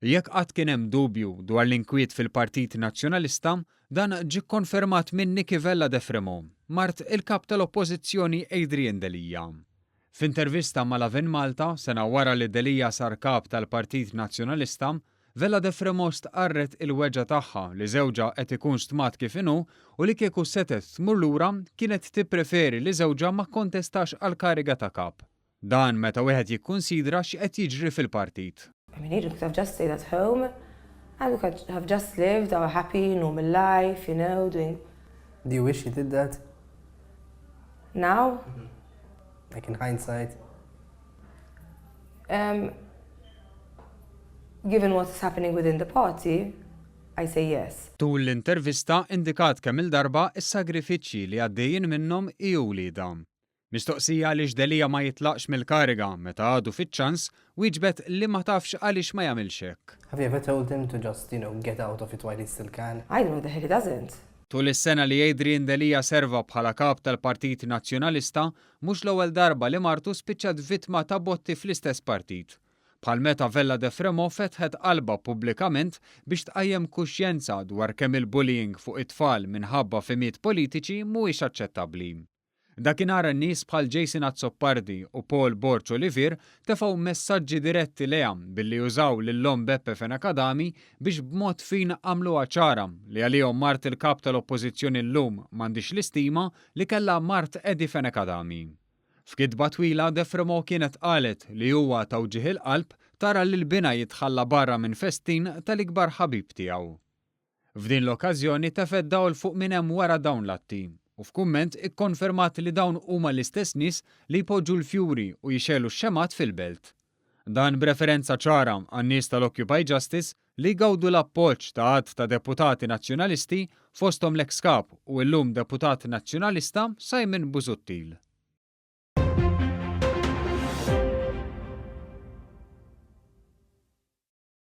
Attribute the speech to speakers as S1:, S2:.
S1: Jekk qatt kien hemm dubju dwar l-inkwiet fil-Partit Nazzjonalista, dan ġie kkonfermat minn Nickie Vella de Fremaux, mart il-Kap tal-Oppożizzjoni Adrian Delia. F'intervista ma' Lovin Malta, sena wara li Delia sar Kap tal-Partit Nazzjonalista, Vella de Fremaux stqarret il-weġgħa tagħha li żewġha qed ikun stmat kif inhu u li kieku setgħet tmur lura kienet tippreferi li żewġha ma kkontestax għall-kariga ta' Kap. Dan meta wieħed jikkunsidra x'qed jiġri fil-partit.
S2: I mean, he could have just stayed at home and we could have just lived our happy, normal life, doing...
S3: Do you wish he did that?
S2: Now?
S3: Like in hindsight?
S2: Given what is happening within the party, I say yes.
S1: Tul l-intervista indikat kemm-il darba s-sagrifiċċji li għaddejjin minnhom hi u wliedha. Mistoqsija għaliex Delia ma jitlaqx mill-kariga meta għadu fiċ-ċans, wieġbet li ma tafx għaliex ma jagħmilx hekk.
S3: Have you ever told him to just, you know, get out of it while he still can?
S2: I don't know the hell he doesn't.
S1: Tul is-sena li Adrian Delia serva bħala Kap tal-Partit Nazzjonalista, mhux l-ewwel darba li martu spiċċat vittma ta' botti fl-istess partit. Bħal meta Vella de Fremaux fetħet qalbha pubblikament biex tqajjem kuxjenza dwar kemm il-bullying fuq it-tfal minħabba fehmiet politiċi mhuwiex aċċettabbli. Dakinhar nies bħal Jason Azzopardi u Paul Borg Olivier tefgħu messaġġi diretti lejha billi użaw lil omm Beppe Fenech Adami biex b'mod fin għamluha ċara li għalihom mart il-kap tal-Oppożizzjoni llum m'għandhiex l-istima li kellha mart Eddie Fenech Adami. F'kitba twila De Fremaux kienet qalet li huwa ta' wġigħ il-qalb tara lil binha jitħalla barra minn festin tal-ikbar ħabib tiegħu. F'din l-okkażjoni tefgħet dawl fuq min hemm wara dawn l-atti u f'kumment ikkonfermat li dawn huma l-istess nies li jpoġġu l-fjuri u jixegħlu x-xemgħat fil-Belt. Dan b'referenza ċara għan-nies tal-Occupy Justice li jgawdu l-appoġġ ta' għadd ta' deputati Nazzjonalisti fosthom l-eks Kap u illum deputat Nazzjonalista Simon Busuttil.